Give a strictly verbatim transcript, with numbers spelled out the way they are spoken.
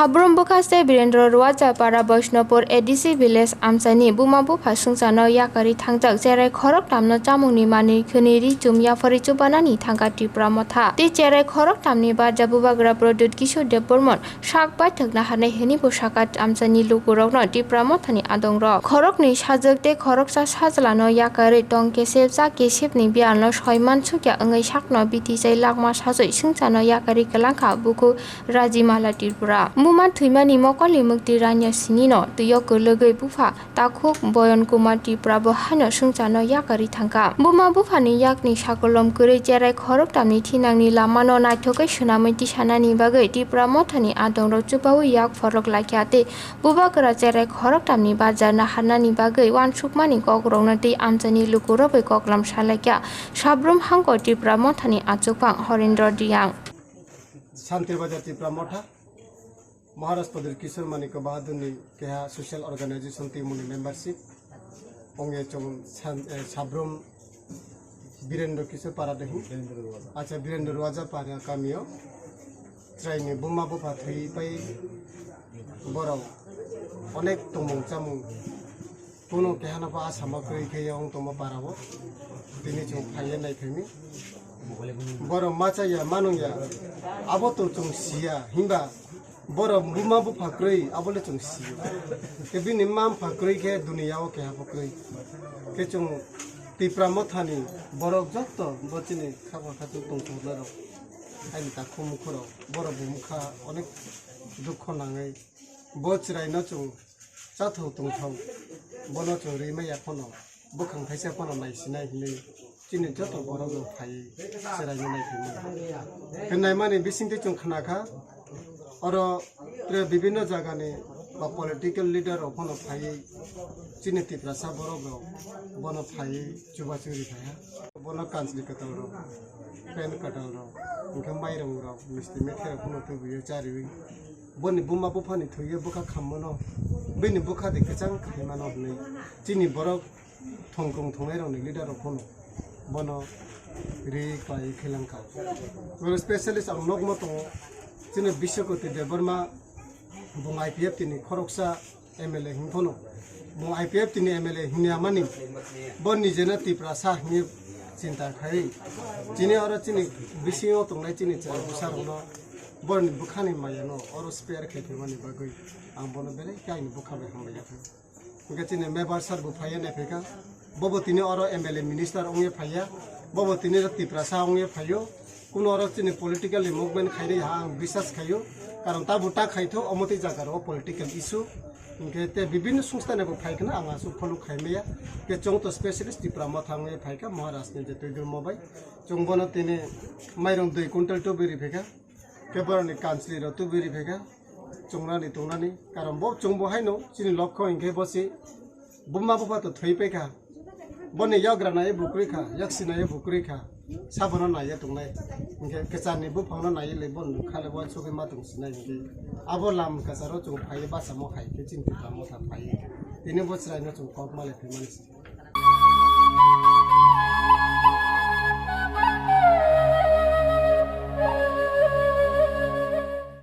Habrum bwkha se Birendra Ruaja para Vaishnopur A D C village amchaini buma bupha swngcharno yakarwi thangjak, cherai khoroktamno chamungni manwi khwnwi ri chum yapharwi chubanani thangkha Tipra Motha. Tei cherai khoroktamni barja bubagra Pradyut Kishore Debbarman sak baithakna hanai hwnwi bo sakha amchaini lukurokno Tipra Mothani adongrok. Khoroknwi sajwk tei khoroksa sajlano yakarwi tong kesep cha kesepni biyalno soiman sukya wngwi sakno biti chai lakma sajwi swngcharno yakarwi kwlangkha bukhuk Rajimala Tripura. Buma thwimani mokolni mwktwi Ranya Sinino twio kwlwgwi bupha takhuk Boyon Kumar Tripura bo haino swngcharno yakarwi thangkha. Buma buphani yakni sakolom kwrwi cherai khoroktamni thinangni lamano naithokwi swnamwi tisanani bagwi Tipra Mothani adongrok chubaui yak phorok laikha tei bubagra cherai khoroktamni barja naharnani bagwi uansukmani kokrokno tei amchaini lukurokbai koklam salaikha Sabrum Hangko Tipra Mothani achukphang Horendra Riyang. Shanti Bazar Tipra Motha, Maharaj Pradyut Kishore Manikya Bahadurni keha social organization twi muni membership. Ongya chong san-, eh, Sabrum Birendra Kishore Para Dehi. Acha Birendra Ruaja Para kamio. Chraini buma bupha thwi pai borok onek tongmung chamung. Kuno kehano bo asama kwrwi khe ya wng tongma para o. Tini chwng phaiya nai phaimi. Borok ma chaya manung ya. Abo to chwng siya. Himba borok buma bupha kwrwi abo le chwng siyo. Ke bini ma mpha kwrwi khe duniya o keha bo kwrwi. Ke chwng Tipra Mothani borok jotto bo chini khakwa khatung tongthoknai rok. Aini takhuk mukhurok borok bumukha onek dukho nangwi. Bo chwraino chwng chathok tongthok, bono chwng rimaya phano, bwkhang thaisa phano naisinai hinwi chini joto borok rok phaiwi chwraino naiphaimani. Hwnnaimani bisingtwi chwng khnakha, oro tre bibinno jagani ba political leader rok phano phaiwi chini Tiprasa borok rok bono phaiwi chubachu ri phaiha. Bono kanchli kwtal rok, pen kwtal rok, hwnkhe mairung rok, misti mithai rok phano tubuwi chariwi. Boni buma buphani thwiwi bwkha khammano, bini bwkha de kwchang khaimano hwnwi chini borok thongkrong thongnai rokni leader rok phano bono ri kwlaiwi khailang kha. Oro specialist ang nokmo tongo, chini Biswakoti Debbarma bung I P F T ni khoroksa M L A hwn phano, bung I P F T ni M L A hwnwi amani, bo nijeno Tiprasa hwnwi chinta khai. Chini oro chini bisingo tongnai chini chwrai bwsarokno boroni bwkhani mayano oro spare khai phaimani bagwi ang bono belai khe aini bwkha bai hambai ya kha. Hwnkhe chini Mebar sir bo phaiya nai phaikha, bobo tini oro M L A minister wngwi phaiya, bobo tini oro Tiprasa wngwi phaio. Kuno oro chini political ni movement khainai ha ang bisas khaio, karon tabuk ta khaitho omo tei jaga rok political issue, hwnkhe tei bibinno sungsta ni bo phai khna ang aswk follow khaimaya, khe chwng to specialist Tipra Motha wngwi phaikha Maharaj ni je twi dulmo bai, chwng bono tini mairung dui quintal tubui ri phaikha, khe boroni kanchli rok tubui ri phaikha, chwngnani tongnani, karon bo chwng bo haino chini lokho hwnkhe bo se buma bupha to thwi paikha. Boni yagra nai bukrwi kha, yaksi nai bukrwi kha. Sabono naiya tongnai. Hwnkhe kwcharni buphangno naiya le bon khale bo sugwi ma tong sinai hwnkhe. Abo lam kwcharo chwng phaiwi bachamo hai khe chini Tipra Motha phaiwi. Tini bo chwraino chwng kok ma le phaimani se.